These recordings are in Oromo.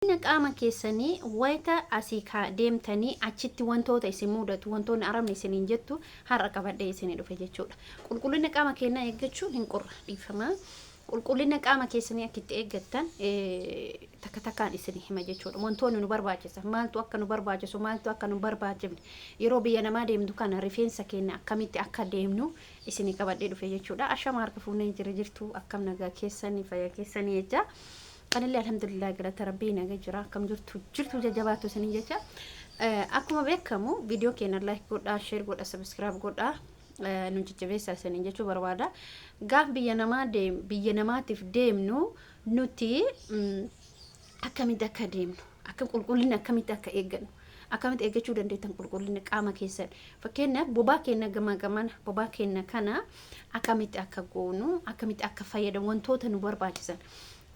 Qulqullina qaama keessanii wayita asii deemtanii achitti wantoota isin mudatu, wantoonni arabni isiniin jettu har'a qabadhee isinii dhufe jechuudha. Qulqullina qaama keenyaa eeggachuun hin qorra dhiifama. Qulqullina qaama keessanii akka itti eeggattan takka takkaan isinii hima jechuudha. Wantoonni nu barbaachisan maaltu akka nu barbaachisu, maaltu akka nu barbaachifne, yeroo biyya namaa deemtu kana rifeensa keenya akkamitti akka deemnu isinii qabadhee dhufe jechuudha. Ashama, harka fuunee jira jirtu, akkam nagaa keessanii, fayyaa keessanii jecha. Anillee alhamdulillah, galata rabbii, naga jira. Akkam jirtu jirtu, jajjabaattu isiniin jecha. Akkuma beekamu viidiyoo keenya like godhaa, share godhaa, subscribe godhaa, nu jajjabeessaa isiniin jechuu barbaada. Gaaf biyya namaa deem, biyya namaatiif deemnu nuti akkamitti akka deemnu, akka qulqullina akkamitti akka eeggannu, akkamitti eeggachuu dandeettan qulqullina qaama keessan. Fakkeenyaaf bobaa keenya gamaa gamana, bobaa keenya kana akkamitti akka goonu, akkamitti akka fayyadamu, wantoota nu barbaachisan.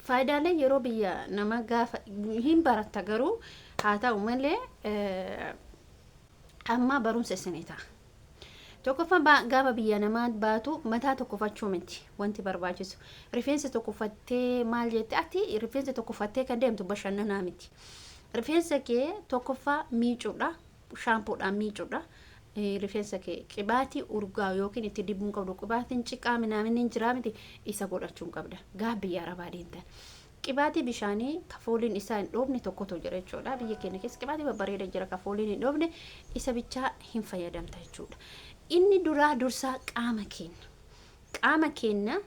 Faayidaalee yeroo biyya nama gaafa hin baratta, garuu haa ta'u malee amma barumsa isinii ta'a. Tokkoffaa, gaafa biyya namaa baatu mataa tokkofachuu miti wanti barbaachisu. Rifeensa tokkofattee maal jette, ati rifeensa tokkofattee kan deemtu bashannanaa miti. Rifeensa kee tokkoffaa miicuudha. Shaampoodhaan miicuudha. Rifeensa kee qibaatii urgaa yookiin itti dibuu qabdu, qibaatiin ciqaa minaamin hin jiraa miti, isa godhachuu qabda. Gaafa biyya arabaa deemtan. Qibaatii bishaanii ka fooliin isaa hin dhoofne tokkotu jira jechuudha. Biyya keenya keessa qibaatii babbareeda jira, ka fooliin hin dhoofne isa bichaa hin fayyadamta jechuudha. Inni duraa dursaa qaama keenya. Qaama keenya,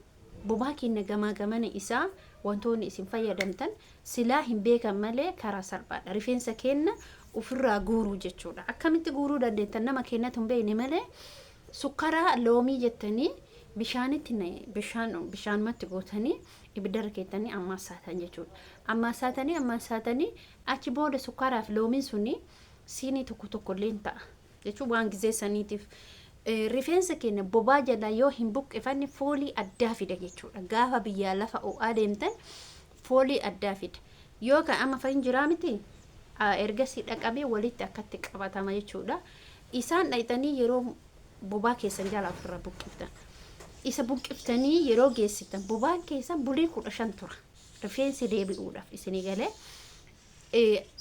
bobaa keenya gamaa gamana isaa wantoonni isin fayyadamtan silaa hin beekan malee karaa salphaadha. Rifeensa keenya ofirraa guuruu jechuudha. Akkamitti guuruu dandeettan, nama keenyatu hin beekne malee, sukkaraa loomii jettanii bishaanitti bishaan bishaanumatti gootanii ibiddarra keettanii ammaassaatan jechuudha. Ammaassaatanii ammaassaatanii achi booda sukkaaraaf loomiin suni siinii tokko tokko illee ta'a. Jechuun waan gizee saniitiif rifeensa keenya bobaa jala yoo hin buqqifanne foolii addaa fida jechuudha. Gaafa biyyaa lafa ho'aa deemtan foolii addaa fida. Yoo kan amma fahin jiraa miti, ergasii dhaqabee walitti akkatti qabatama jechuudha. Isaan dhayxanii yeroo bobaa keessan jala ofirra buqqiftan. Isa buqqiftanii yeroo geessitan bobaan keessan bulii 15 tura. Rifeensi deebi'uudhaaf isinii galee.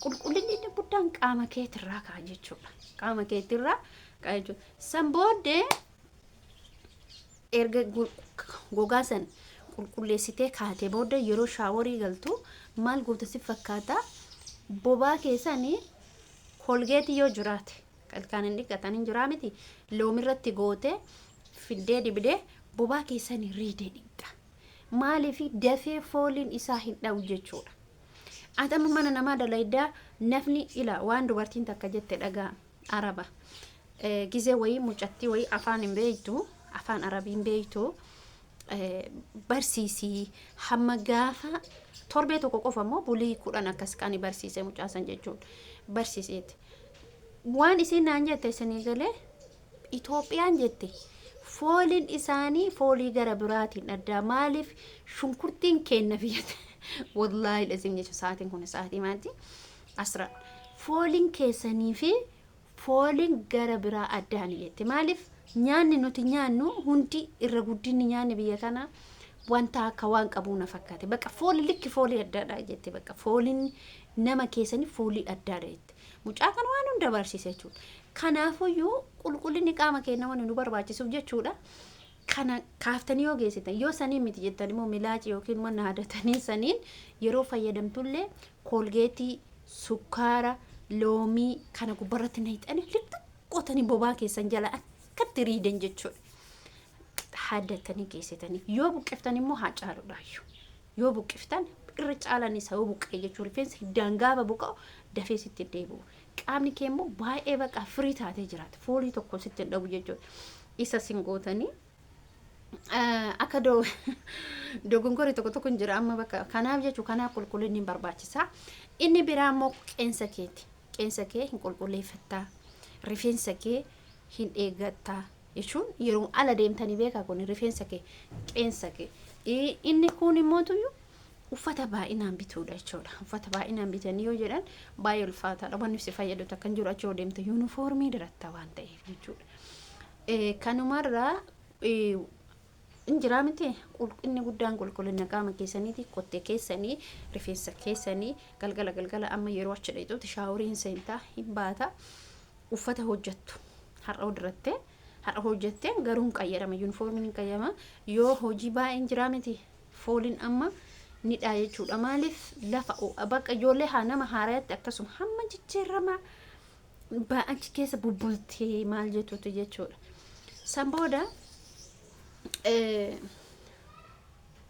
Qulqullinni inni guddaan qaama keetirraa ka'a jechuudha. Qaama keetirraa ka'a jechuudha. San booddee erga gogaa san qulqulleessitee kaatee booda yeroo shaaworii galtu maal goota si fakkaata? Bobaa keessanii Colgate yoo jiraate, ilkaan hin dhiqatan hin jiraa miti, loomirratti goote fiddee dibdee bobaa keessanii riidee dhiqxa. Maaliif? Dafee fooliin isaa hin dha'u jechuudha. Ati amma mana namaa dalaydaa nafni ila waan dubartiin takka jette dhagaa araba. Gizee wayii mucattii wayii afaan hin beektu, afaan arabii hin beektu, barsiisii hamma gaafa torbee tokko qofa immoo bulii 10 akkas kan barsiise mucaasan jechuudha. Barsiiseeti. Waan isiin naan jette isinii galee, Itoophiyaan jette fooliin isaanii foolii gara biraatiin addaa, maaliif shunkurtiin kenna biyyatti, wallaahi isin jecha sa'aatiin kun sa'aatii maati asra, fooliin keessanii fi fooliin gara biraa addaani jette. Maaliif? Nyaanni nuti nyaannu hundi irra guddinni nyaanni biyya kana wanta akka waan qabuu na fakkaate, bakka foolii likki foolii addaadha jette, bakka fooliin nama keessanii foolii addaadha jette. Mucaa kana waan hunda barsiise jechuudha. Kanaafuyyuu qulqullinni qaama keenya waan nu barbaachisuuf jechuudha. Kana kaaftanii yoo geessitan, yoo saniin miti jettan immoo milaaci yookiin mana haadatanii saniin yeroo fayyadamtullee Colgate, sukkaara, loomii kana gubbarratti naqxanii liqxootanii bobaa keessan jala akkatti riidan jechuudha. Haaddatanii geessitanii yoo buqqiftan immoo haa caaludhaayyuu. Yoo buqqiftan irra caalan isa yoo buqqee jechuun rifeensa hiddaan gaafa buqqa'u dafee sitti deebi'u. Qaamni kee immoo baay'ee baqa firii taatee jiraata. Foolii tokko sitti hin dhabu jechuudha. Isa sin gootanii akka dogongorri tokko tokko hin jira amma bakka kanaaf jechuun, kanaaf qulqullinni hin barbaachisaa. Inni biraa immoo qeensa keeti. Qeensa kee hin qulqulleeffattaa. Rifeensa kee hin eeggattaa. Jechuun yeroo ala deemtanii beekaa kun rifeensa kee, qeensa kee. Inni kun immoo tuyyuu uffata baay'inaan bituudha jechuudha. Uffata baay'inaan bitanii yoo jedhan baay'ee ulfaataadha. Wanni si fayyadu takka hin jiru, achi yoo deemte yuunifoormii diratta waan ta'eef jechuudha. Kanumarraa Injiraa miti, inni guddaan qulqullina qaama keessaniiti, kottee keessanii, rifeensa keessanii. Galgala galgala amma yeroo achi dhaqxutti shower iin seentaa hin baata. Uffata hojjettu har'a dirattee, har'a hojjettee garuu hin qayyarama, yuunifoormiin hin qayyama. Yoo hojii baay'een jiraa miti, fooliin amma ni dha jechuudha. Maaliif lafa bakka ijoollee haa nama haaraatti akkasuma hamma jijjiirama achi keessa bubbultee maal jettuutu jechuudha. San booda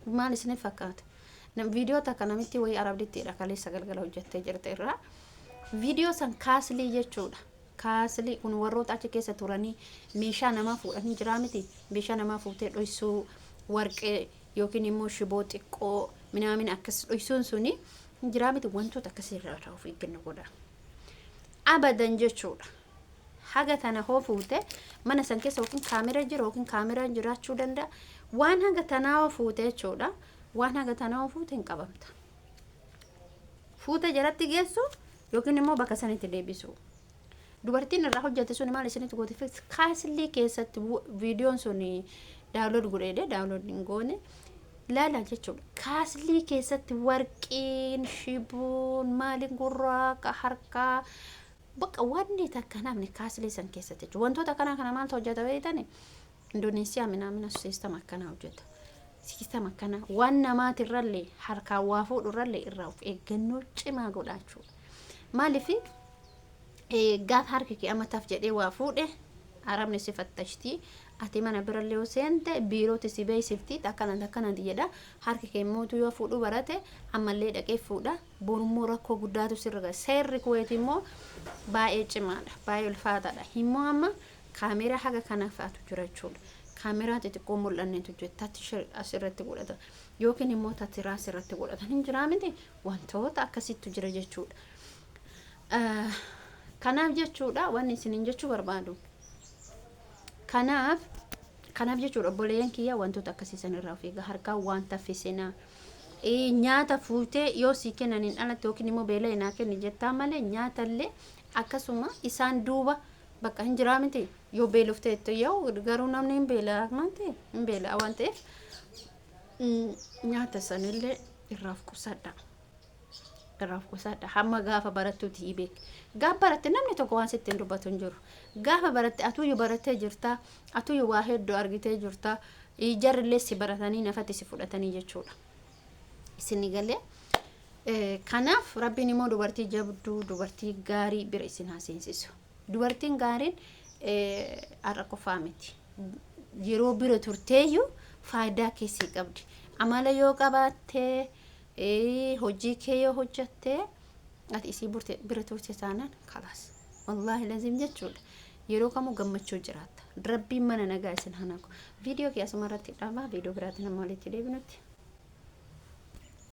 maal isiniif fakkaata? Viidiyoo takka namitti wayii arabdittiidha kaleessa galgala hojjettee jirte irraa. Viidiyoo san kaaslii jechuudha. Kaaslii kun warroota achi keessa turanii meeshaa namaa fuudhanii jiraa miti. Meeshaa namaa fuutee dhoysuu, warqee yookiin immoo shiboo xiqqoo minaamin akkas dhoysuun suni jiraa miti, wantoota akkasii irraa of eeggannoo godha. Abadan jechuudha. Haga tana hoo fuute mana san keessa yookiin kaamera jira yookiin kaameraan jiraachuu danda'a. Waan haga tanaa hoo fuute jechuudha. Waan haga tanaa hoo fuute hin qabamta. Fuute jalatti geessu yookiin immoo bakka sanitti deebisu. Dubartiin irraa hojjete sun maal isinitti goote? Kaaslii keessatti viidiyoon sun download godheedhe, download hin goone, laala jechuudha. Kaaslii keessatti warqiin, shiboon, maaliin gurraa, harkaa, bakka wanni takka namni kaaslii san keessatti jechuudha. Wantoota akkanaa kana maaltu hojjeta beektani? Indoneesiyaa minaamina system akkanaa hojjeta. System akkanaa waan namaatirrallee harkaan waa fuudhurrallee irraa of eeggannoo cimaa godhachuudha. Maaliif gaafa harki kee amataaf jedhee waa fuudhe arabni si fattashti. Ati mana birallee yoo seente biirootti si beeksifti, akkana akkanati jedha. Harki kee mootu yoo fuudhuu barate ammallee dhaqee fuudha. Borummoo rakkoo guddaatu sirra gaha. Seerri Kuweet immoo baay'ee cimaadha, baay'ee ulfaataadha. Immoo amma kaameeraa haga kana fa'aatu jira jechuudha. Kaameeraa xixiqqoo mul'annetu jira, tatti asirratti godhata yookiin immoo tatti raas irratti godhatan hin jiraa miti, wantoota akkasittu jira jechuudha. Kanaaf jechuudha wanni isiniin jechuu barbaadu. Kanaaf jechuudha, obboleeyyan kiyya, wantoota akkasiisan irraa of eega. Harkaan waan taffisinaa. Nyaata fuutee yoo sii kennaniin alatti yookiin immoo beela naa kenni jettaa malee, nyaatallee akkasuma isaan duuba bakka hin jiraa miti, yoo beelofteettu yoo garuu namni hin beela miti, hin beela waan ta'eef nyaata sanillee irraa of qusadha. Irraa of qusadha. Hamma gaafa barattuuti hin beek. Gaafa baratte namni tokko waan sitti hin dubbatu hin jiru. Gaafa baratte atuyyuu barattee jirta, atuyyuu waa hedduu argitee jirta, jarrillee si baratanii nafatti si fudhatanii jechuudha. Isin galee? Kanaaf rabbiin immoo dubartii jabduu, dubartii gaarii bira isin haa seensisu. Dubartiin gaariin har'a qofaa miti. Yeroo bira turteeyyuu faayidaa keessii qabdi. Amala yoo qabaattee, hojii kee yoo hojjattee, ati isii bira turte taanaan kalaas. Wallaahi lazim jechuudha. Yeroo kamuu gammachuu jiraatta. Rabbiin mana nagaa isin haa naqu. Viidiyoo kee asuma irratti dhaabaa, viidiyoo biraatiin amma walitti deebinutti.